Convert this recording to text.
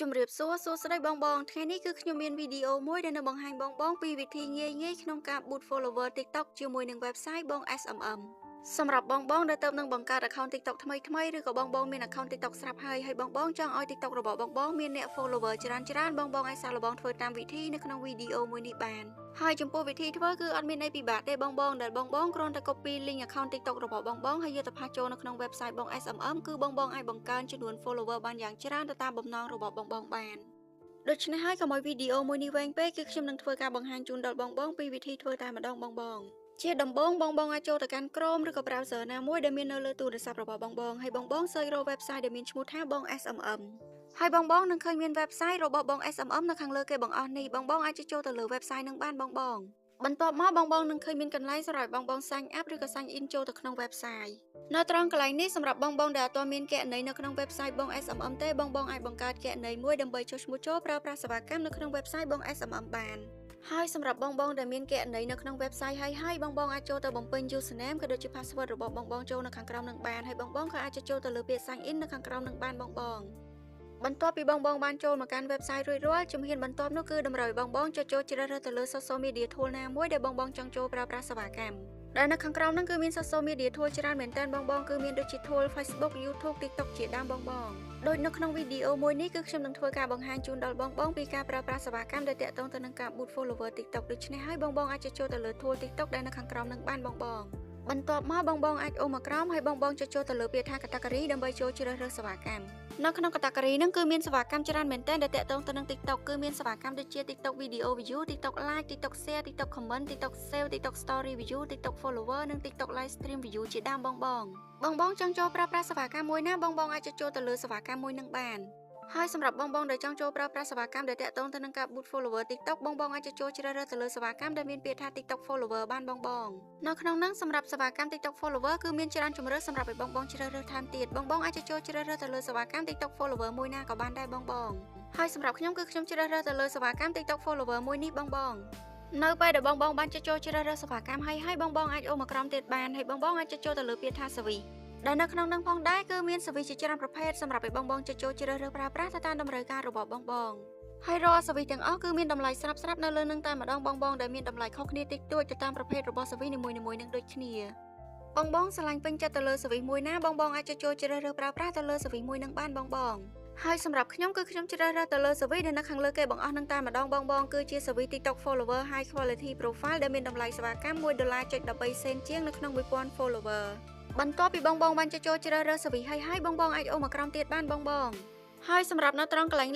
ជំរាបសួរសួស្តីបងបងថ្ងៃនេះគឺខ្ញុំមានវីដេអូមួយដែលនឹងបង្ហាញបងបងពីវិធីងាយៗក្នុងការ boost follower TikTok ជាមួយនឹង website បង SMM សម្រាប់បងបងដែលទើបនឹងបង្កើត account TikTok ថ្មីថ្មីឬក៏បងបងមាន account TikTok ស្រាប់ហើយហើយបងបងចង់ឲ្យ TikTok របស់បងបងមានអ្នក follower ច្រើនច្រើនបងបងអាចសាកល្បងធ្វើតាមវិធីនៅក្នុងវីដេអូមួយនេះបានហើយចំពោះវិធីធ្វើគឺអត់មានអីពិបាកទេបងបងដែលបងបងគ្រាន់តែ copy link account TikTok របស់បងបងហើយយកទៅpaste ចូលនៅក្នុង website បង SMM គឺបងបងអាចបង្កើនចំនួន follower បានយ៉ាងច្រើនទៅតាមបំណងរបស់បងបងបានដូច្នេះហើយកុំឲ្យវីដេអូមួយនេះវែងពេកគឺខ្ញុំនឹងធ្វើការបង្ហាញជូនដល់បងបងពីវិធីធ្វើតែម្ដងបងបងជាដំបូងបងបងអាចចូលទៅកាន់ Chrome ឬក៏ browser ណាមួយដែលមាននៅលើទូរស័ព្ទរបស់បងបងហើយបងបង search រក website ដែលមានឈ្មោះថាបង SMM ហើយបងបងនឹងឃើញមាន website របស់បង SMM នៅខាងលើគេបងអស់នេះបងបងអាចចូលទៅលើ website នឹងបានបងបងបន្ទាប់មកបងបងនឹងឃើញមានកន្លែងសម្រាប់បងបង sign up ឬក៏ sign in ចូលទៅក្នុង website នៅត្រង់កន្លែងនេះសម្រាប់បងបងដែលអត់ទាន់មានគណនីនៅក្នុង website បង SMM ទេបងបងអាចបង្កើតគណនីមួយដើម្បីចុះឈ្មោះចូលប្រើប្រាស់សេវាកម្មនៅក្នុង website បង SMM បានហើយសម្រាប់បងបងដែលមានគណនីនៅក្នុង website ហើយហើយបងបងអាចចូលទៅបំពេញ username ក៏ដូចជា password របស់បងបងចូលនៅខាងក្រោមនឹងបានហើយបងបងក៏អាចចូលទៅលើពាក្យ sign in នៅខាងក្រោមនឹងបានបងបងបន្ទាប់ពីបងបងបានចូលមកកាន់ website រួចរាល់ជំហានបន្ទាប់នោះគឺតម្រូវឲ្យបងបងចុចចូលជ្រើសរើសទៅលើ social media tool ណាមួយដែលបងបងចង់ចូលប្រើប្រាស់សេវាកម្មដែលនៅខាងក្រោមហ្នឹងគឺមាន social media tool ច្រើនមែនទែនបងបងគឺមានដូចជា tool Facebook, YouTube, TikTok ជាដើមបងបងដូចនៅក្នុងវីដេអូមួយនេះគឺខ្ញុំនឹងធ្វើការបង្ហាញជូនដល់បងបងពីការប្រើប្រាស់សេវាកម្មដែលទាក់ទងទៅនឹងការ boost follower TikTok ដូច្នេះហើយបងបងអាចចូលទៅលើ tool TikTok ដែលនៅខាងក្រោមនឹងបានបងបងបន្ទាប់មកបងបងអាចអូសមកក្រោមហើយបងបងចុចចូលទៅលើពាក្យថា category ដើម្បីចូលជ្រើសរើសសេវាកម្មនៅក្នុង category ហ្នឹងគឺមានសេវាកម្មច្រើនមែនទែនដែលទាក់ទងទៅនឹង TikTok គឺមានសេវាកម្មដូចជា TikTok Video View, TikTok Like, TikTok Share, TikTok Comment, TikTok Save, TikTok Story View, TikTok Follower និង TikTok Live Stream View ជាដើមបងបងបងបងចង់ចូលប្រើប្រាស់សេវាកម្មមួយណាបងបងអាចចូលទៅលើសេវាកម្មមួយនឹងបានហើយសម្រាប់បងបងដែលចង់ចូលប្រើប្រាស់សេវាកម្មដែលទាក់ទងទៅនឹងការ boost follower TikTok បងបងអាចចូលជ្រើសរើសទៅលើសេវាកម្មដែលមានពាក្យថា TikTok follower បានបងបងនៅក្នុងនោះសម្រាប់សេវាកម្ម TikTok follower គឺមានច្រើនជម្រើសសម្រាប់ឲ្យបងបងជ្រើសរើសថែមទៀតបងបងអាចចូលជ្រើសរើសទៅលើសេវាកម្ម TikTok follower មួយណាក៏បានដែរបងបងហើយសម្រាប់ខ្ញុំគឺខ្ញុំជ្រើសរើសទៅលើសេវាកម្ម TikTok follower មួយនេះបងបងនៅពេលដែលបងបងបានចុចចូលជ្រើសរើសសេវាកម្មហើយហើយបងបងអាចអូសមកក្រោមទៀតបានហើយបងបងអាចចុចចូលទៅលើពាក្យថា service ដែលនៅក្នុងនឹងផងដែរគឺមាន service ជាច្រើនប្រភេទសម្រាប់ឲ្យបងបងចុចចូលជ្រើសរើសប្រើប្រាស់ទៅតាមតម្រូវការរបស់បងបងហើយរាល់ service ទាំងអស់គឺមានតម្លៃស្រាប់ស្រាប់នៅលើនឹងតែម្ដងបងបងដែលមានតម្លៃខុសគ្នាតិចតួចទៅតាមប្រភេទរបស់ service នីមួយៗនឹងដូចគ្នាបងបងស្រឡាញ់ពេញចិត្តទៅលើ service មួយណាបងបងអាចចុចចូលជ្រើសរើសប្រើប្រាស់ទៅលើ service មួយនឹងបានបងបងហើយសម្រាប់ខ្ញុំគឺខ្ញុំជ្រើសរើសទៅលើ service ដែលនៅខាងលើគេបង្អស់នឹងតែម្ដងបងបងគឺជា service TikTok follower high quality profile ដែលមានតម្លៃសេវាកម្ម1ដុល្លារចុច13សេនជាងនៅក្នុង1000 follower បន្ទាប់ពីបងបងបានចុចចូលជ្រើសរើស service ហើយហើយបងបងអាចអូសមកក្រោមទៀតបានបងបងហើយសម្រាប់នៅត្រង់កន្លែង